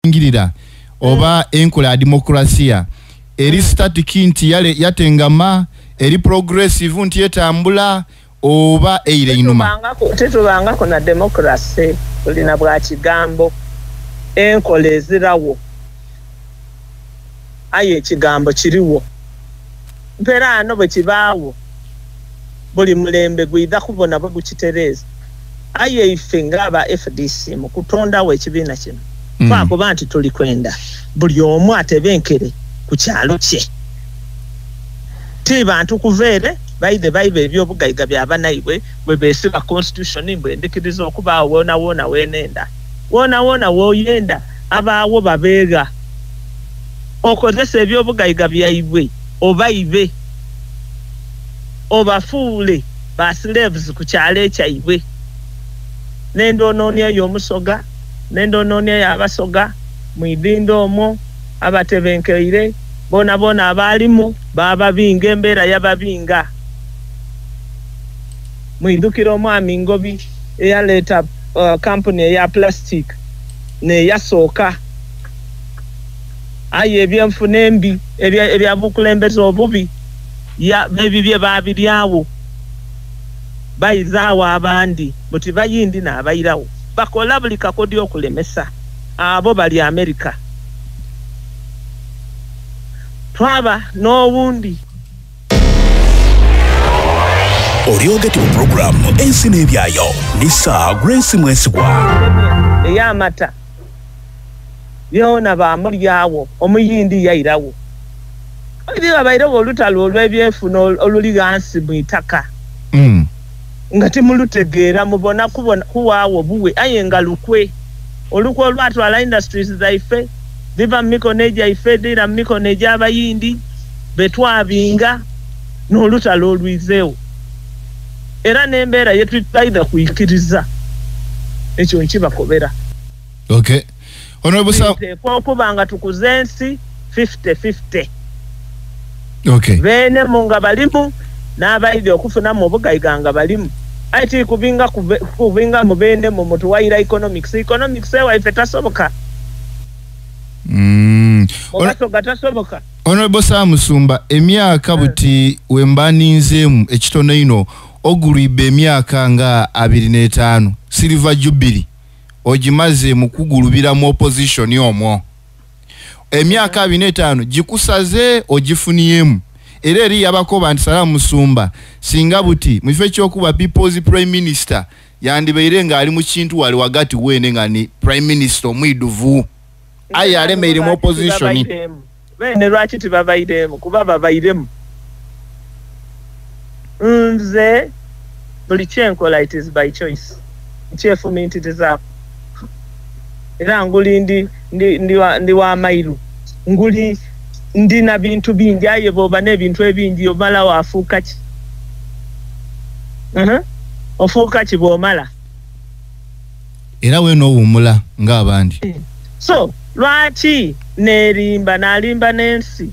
Ngirira oba enkola ya demokrasiya eri static nti yale yatengama, eri progressive nti etambula oba eire inuma? Tetubangako na democracy, tulina bwa kigambo, enkola ezirawo, aye ekigambo kiriwo. Mpeera ano bwe kibaawo buli mulembe gwidha kubona bwe gukitereeza. Aye ife ng'aba FDC mu kutondawo ekibiina kino, twakuba nti tuli kwenda buli omu atebenkere ku kyalo kye, ti bantu kuveere baidhe baibe ebyobugaiga bya banaibwe bwe beesiba constitution mbwe ndikiriza okubaawo woona woona weenenda, woona woona wooyenda abaawo babeega okozesa ebyobugaiga byaibwe obaibe obafuule ba slaves ku kyalo ekyaibwe. Nendonoonia ey'omusoga, nendonoonia y'abasoga mwidhindo omwo abatebenkeire bona bona abaalimu bababinga, embeera yababinga. Mwidhukira omwami Ngobi eyaleeta kampuni eya plastic neyasooka, aye ebyenfuna embi ebyabukulembeze obubi ebibye babiryawo bayizaawo abandi buti bayindi n'abayirawo bakola buli kakodyo okulemesa abo bali Amerika. Twaba n'owundi Olyogeti mu programu Ensi n'Ebyayo Nisa Grace Mwesigwa. Ey'amata yoona bamulyawo, omuyindi yairawo. Eri babairewo olutalo olw'ebyenfuna oluli ghansi mu itaka nga timulutegeera, mubona kuwaawo buwe, aye nga lukwe olukwe olwatwala industries zaife dhiva mu mikono egyaife dhira mu mikono egy'abayindi betwabinga n'olutalo olwizeewo. Era n'embeera yetutaidha kwikiriza ekyo nkibakobera. Okay. Honorable Sam, Tuteekwa okuba nga tukuza ensi 50-50. Beenemu nga balimu n'abaidhi okufunamu obugaiga nga balimu, aye ti kubinga kubinga mu beenemu mutuwaira economics. Economics ewaife tasoboka. Mubasoga tasoboka. Honorable Sam Musumba, emyaka buti wemba ninzeemu ekitono ino ogulwibba emyaka nga 25, Silver Jubilee ogimaze mu kugulubira mu opposition omwo, emyaka 25 gikusaze ogifuniyemu, era eri yabakoba nti Salamu Musumba singa buti mu kifo ekyokuba People's Prime Minister yandibaire ng'ali mu kintu wali wagati weene nga ni Prime Minister omwiduvu, aye alemeire mu opposition. Tibabairemu. Beene lwaki tibabairemu? Kuba babairemu. Nze buli kyenkola, it is by choice, nkyefumintirizaako, era nguli ndi wa mairu, nguli ndina bintu bingi, aye bw'oba n'ebintu ebingi omala wafuuka ki? Ofuuka ki bw'omala? Era weena owummula ng'abandi. So lwaki neerimba nalimba n'ensi?